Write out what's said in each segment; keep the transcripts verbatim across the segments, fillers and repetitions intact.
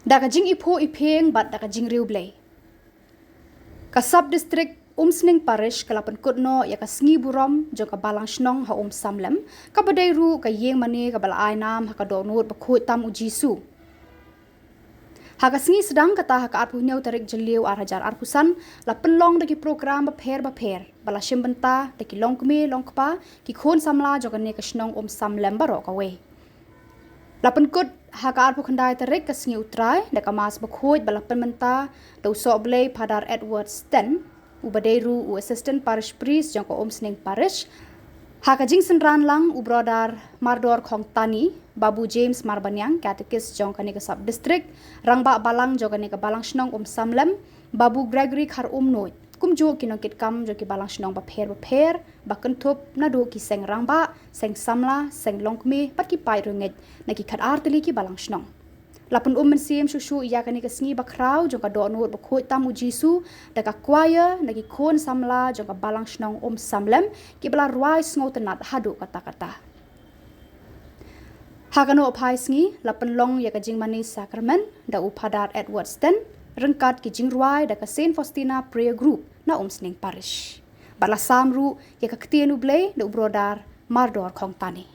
Da ka jingiphuh iphieng bad da ka jingriewblei, ka Sub District Umsning Parish ka la pynkut noh ïa ka sngi burom jong ka Balang Shnong ha Umsamlem, kaba dei ruh ka ïing mane kaba la ai nam ha ka dohnud bakhuid tam u Jisu. Ha ka sngi sdang kata ha ka arphew hynñiew tarik Jylliew ar hajar arphew san, la pynlong da ki program bapher bapher ba la shim bynta da ki longkmie longkpa, ki khun samla jong kane ka shnong Umsamlem baroh kawei. La pynkut ha ka arphew khyndai tarik ka sngi U Trai da ka Mass bakhuid ba la pynmynta da u Sohblei Phadar Edward Sten, uba dei ruh u Assistant Parish Priest jong ka Umsning Parish. Ha ka jingsynran lang u Brother Mardor Khongtani, Babu James Marbaniang, Catechist jong kane ka Sub District, Rangbah Balang jong kane ka Balang Shnong Umsamlem, Babu Gregory Kharumnuid, kumjuh ki nongkitkam jong ki Balang Shnong bapher bapher ba kynthup naduh ki seng rangbah, seng samla, seng longkmie bad ki paid rngit na ki khatar tylli ki Balang Shnong. La pynum mynsiem shuh shuh ïa kane ka sngi bakhraw jong ka dohnud bakhuid tam u Jisu da ka choir na ki khun samla jong ka Balang Shnong Umsamlem, kiba la rwai sngewtynnat haduh katta katta. Ha kano phai sngi la pynlong ïa ka jingmane sakramen da u Phadar Edward Sten, ryngkat ki jingrwai da ka Saint Faustina Prayer Group na Umsning Parish. Bad la sam ruh ïa ka ktien U Blei da u Brother Mardor Khongtani.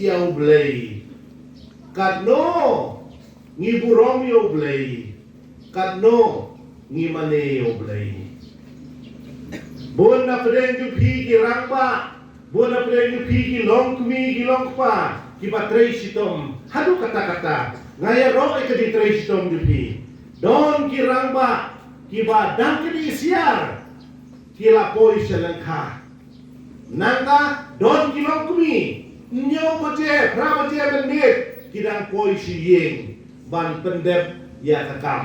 Ïa U Blei. Katno ngi burom ïa U Blei. Katno ngi mane ïa U Blei. Bun na pdeng jong phi ki rangbah, bun na pdeng jong phi ki longkmie ki longkpa, kiba trei shitom haduh katta katta. Nga ïaroh ïa ka jingtrei shitom jong phi. Don ki rangbah kiba dang kynduh syiar ki la poi sha lyngkha. Nangta don ki longkmie, hynñiew baje, phra baje mynmiet ki dang poi sha ïing ban pyndep ïa ka kam.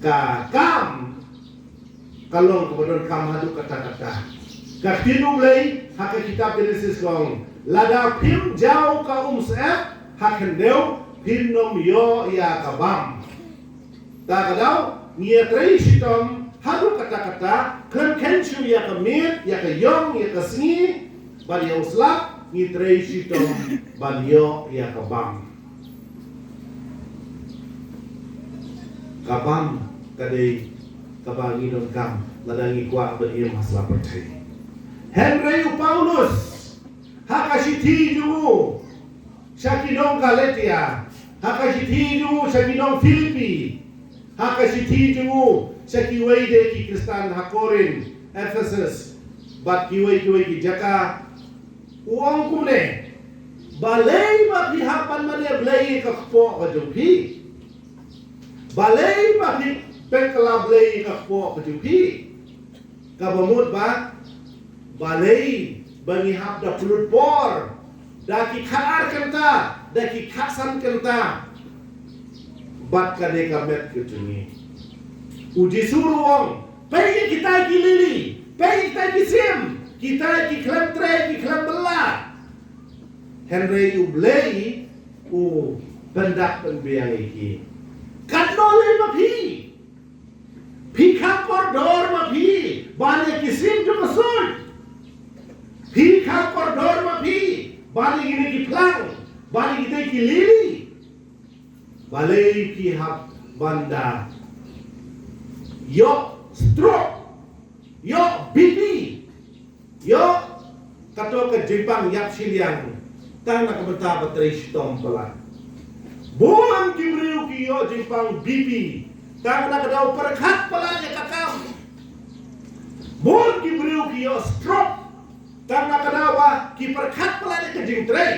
Ka kam ka long kaba donkam haduh katta katta. Ka ktien U Blei ha ka kitab Genesis ka ong, lada phim jaw ka umsyep ha khyndew phin ym ïoh ïa ka bam. Ta ka daw ngi ïa trei shitom haduh katta katta, khlem kheiñ shuh ïa ka miet, ïa ka ïong, ïa ka sngi bad ïa u slap, ngi trei shitom ban ïoh ïa ka bam. Ka bam ka dei kaba ngi donkam lada ngi kwah ban im ha sla pyrthei. Hynrei u Paulus ha ka shithi jong u sha ki nong Galatia, ha ka shithi jong u sha ki nong Philippi, ha ka shithi jong u sha kiwei de ki Khristan ha Korinth, Ephesus bad kiwei kiwei ki jaka, u ong kumne: Balei ba phi hap ban mane blei ka kpoh ka jong phi? Balei ba phi pynkylla blei ka kpoh ka jong phi? Kaba mut ba, balei ba ngi hap da pynlut por da ki khatar kynta, da ki khatsan kynta bad kane ka met ka jong ngi? U Jisu ruh u ong: Peit ïa kita ki lili, peit ïa kita ki sim, kita ki khlem trei, ki khlem bylla. Hynrei U Blei u pyndap pynbiang ïa ki. Katno lei ma phi? Phi khang kordor ma phi ban ïa ki sim jong ka suit? Phi khang kordor ma phi ban ïa kine ki phlang, ban ïa kine ki lili? Balei phi hap ban da ïoh stroke, ïoh B P, ïoh kato ka jingpang ïap shiliang tang na ka bynta ba trei shitom palat? Bun ki briew ki ïoh jingpang B P tang na ka daw pyrkhat palat ïa ka kam. Bun ki briew ki ïoh stroke tang na ka daw ba ki pyrkhat palat ïa ka jingtrei.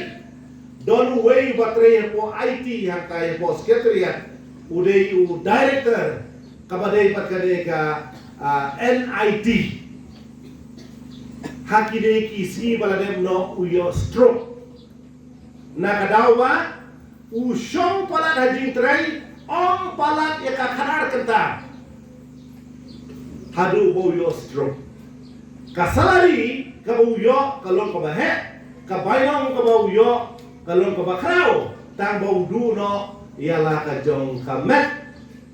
Don uwei uba trei hapoh I T, hangta hapoh Secretariat, u dei u director kaba dei pat ka dei ka, ah, N I T. Ha kine ki sngi ba la dep noh u ïoh stroke. Na ka daw ba u shong palat ha jingtrei, ym palat ïa ka khatar kynta haduh ba u ïoh stroke. Ka salary kaba u ïoh ka long kaba heh, ka bainong kaba u ïoh ka long kaba khraw, tang ba u duh noh ïa la ka jong ka met,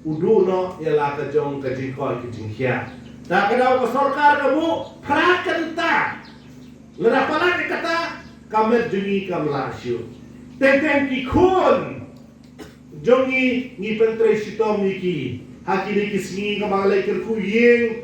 u duh noh ïa la ka jong ka jingkoit ka jingkhiah. Ta ka daw ka sorkar ka buh phra kynta. Lada palat ïa kata, ka met jong ngi kam lah shuh. Teng teng ki khun jong ngi, ngi pyntrei shitom ïa ki ha kine ki sngi, nga ma lei kyrkhu ïing.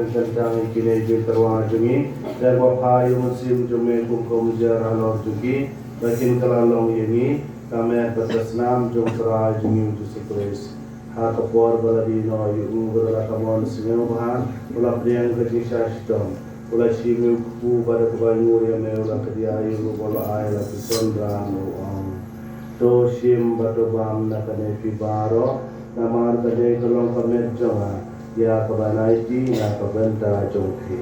Kyntang ïa kine ki tyrwa jong ngi, da kaba phah ïa u Mynsiem jong me kum ka umjer halor jong ki, ba kin kylla long ïa ngi ka met bad ka snam jong u Trai jong ngi u Jisu Khrist. Ha ka por ba la die noh ïa u, bad da la ka mon sngewbha, u la pdiang ka jingshah shitom, u la shim ïa u kpu, bad da kaba ïnguh ïa me u la kdiah ïa u, bad u la ai la ki synran, u ong: To shim bad to bam na kane phi baroh, namar kane ka long ka met jong nga, ïa kaba nai ti na ka bynta jong phi.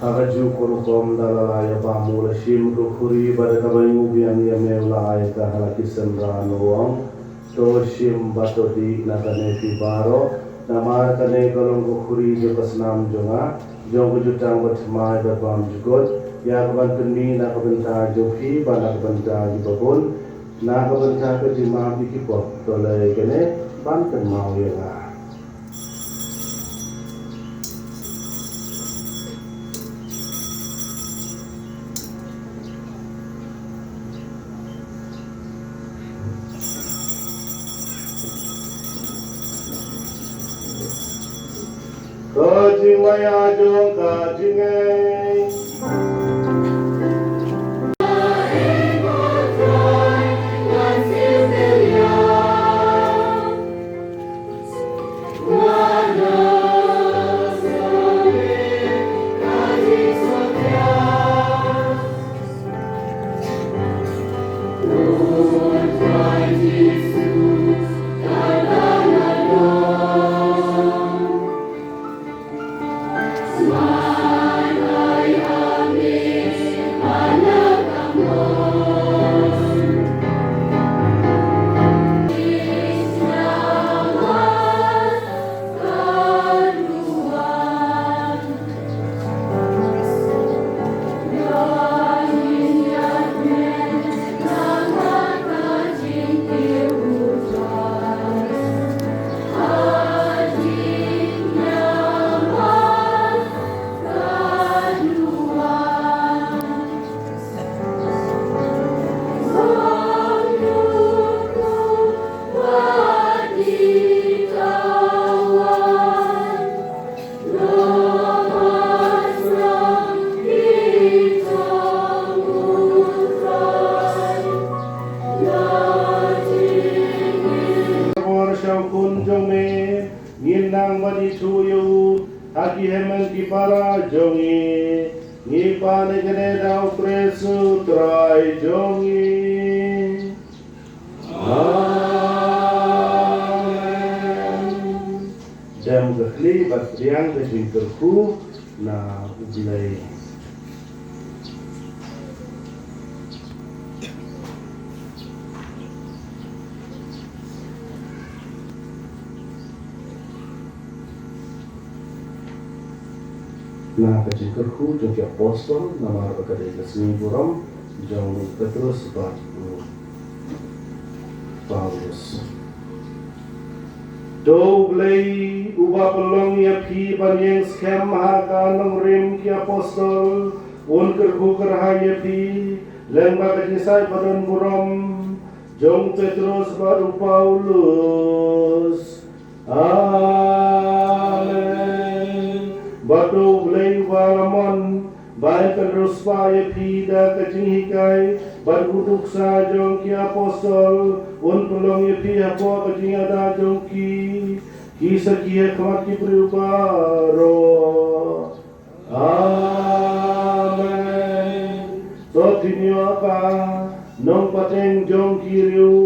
Ha kajuh ka rukom da la la ïa bam, u la shim ka khuri, bad da kaba ïnguh biang ïa me u la ai ka ha la ki synran, u ong: To shim bad to dih na kane phi baroh, namar kane ka long ka khuri jong ka snam jong nga, jong ka jutang bathymmai bad bymjukut, ïa kaban pynmih na ka bynta jong phi bad na ka bynta kiba bun, na ka bynta ka jingmap ïa ki pop. To leh kane ban kynmaw ïa nga. Ka jingmaïa jong ka jingngeit. Bor sha u Khun jong me, ngin nang ban ithuh ïa u ha ki hemel ki para jong ngi. Ngi pan ïa kane da u Khrist u Trai jong ngi. Amen. Dem ka khlieh bad pdiang ka jingkyrkhu na U Blei. Na ka jingkyrkhu jong ki apostol, namar ba ka dei ka sngi burom jong u Petrus bad u Paulus. To U Blei uba pynlong ïa phi ban ïeng skhem ha ka nongrim ki apostol, un kyrkhu kyrhai ïa phi lyngba ka jingshait ba don burom jong u Petrus bad u Paulus. Amen. Bad to U Blei uba la mon ban pynriewspah ïa phi da ka jinghikai bad u duksa jong ki apostol, un pynlong ïa phi hapoh ka jingada jong ki, ki sakhi ha khmat ki briew baroh. Amen. To phin ïoh ka nongpateng jong ki riew,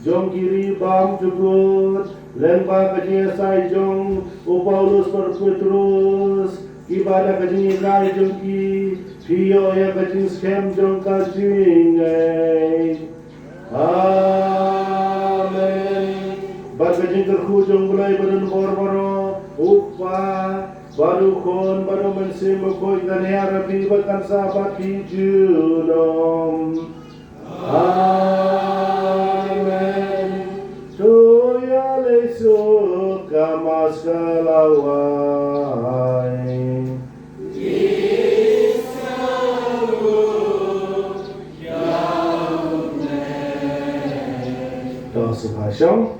jong ki ri bymjukut, lyngba ka jingïasaid jong u Paulus bad u Petrus, kiba da ka jingïasaid jong ki, phi ïoh ïa ka jingskhem jong ka jingngeit. Amen. Bad ka jingkyrkhu jong U Blei badonbor baroh, U Kpa, bad U Khun, bad U Mynsiem Bakhuid, kan ïaid ha phi bad kan sah bad phi junom. Amen. To ïaleh suk ka maskela wan. Song.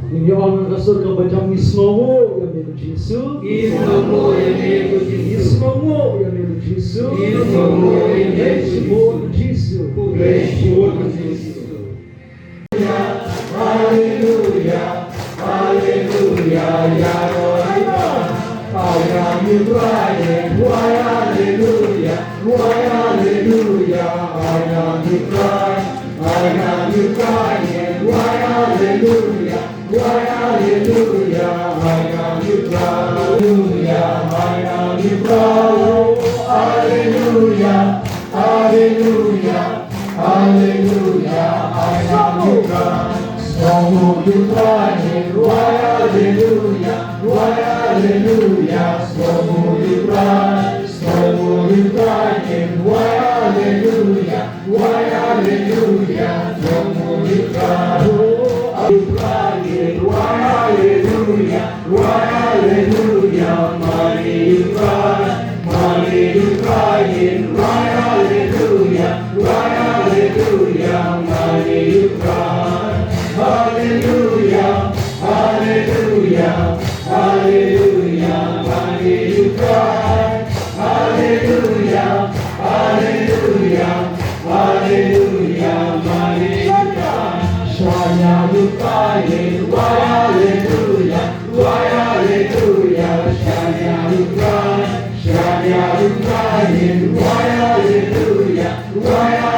Ngin ïa ong ha ka sur kaba jam, ngi sngewnguh ïa me ko Jisu. Ngi sngewnguh ïa me ko Jisu. Ngi sngewnguh ïa me ko Jisu. Ngi sngewnguh ïa me ko Jisu. Ngi sngewnguh ïa me ko Jisu. Hallelujah, hallelujah, Yahweh. I am your crying, why hallelujah, why hallelujah, I am your crying, I am your crying, why hallelujah, why hallelujah, I am your crying, hallelujah, I am your crying, hallelujah, hallelujah. Hallelujah, I am your God. Strong who you cry, why hallelujah, why hallelujah. Strong who you cry, strong who you cry, why hallelujah, why hallelujah. Strong who you cry, oh, you cry, why hallelujah. Why hallelujah, mane u krai, mane u krai, why hallelujah, why hallelujah, mane u krai. Hallelujah, hallelujah, hallelujah, mane u krai. Hallelujah, hallelujah,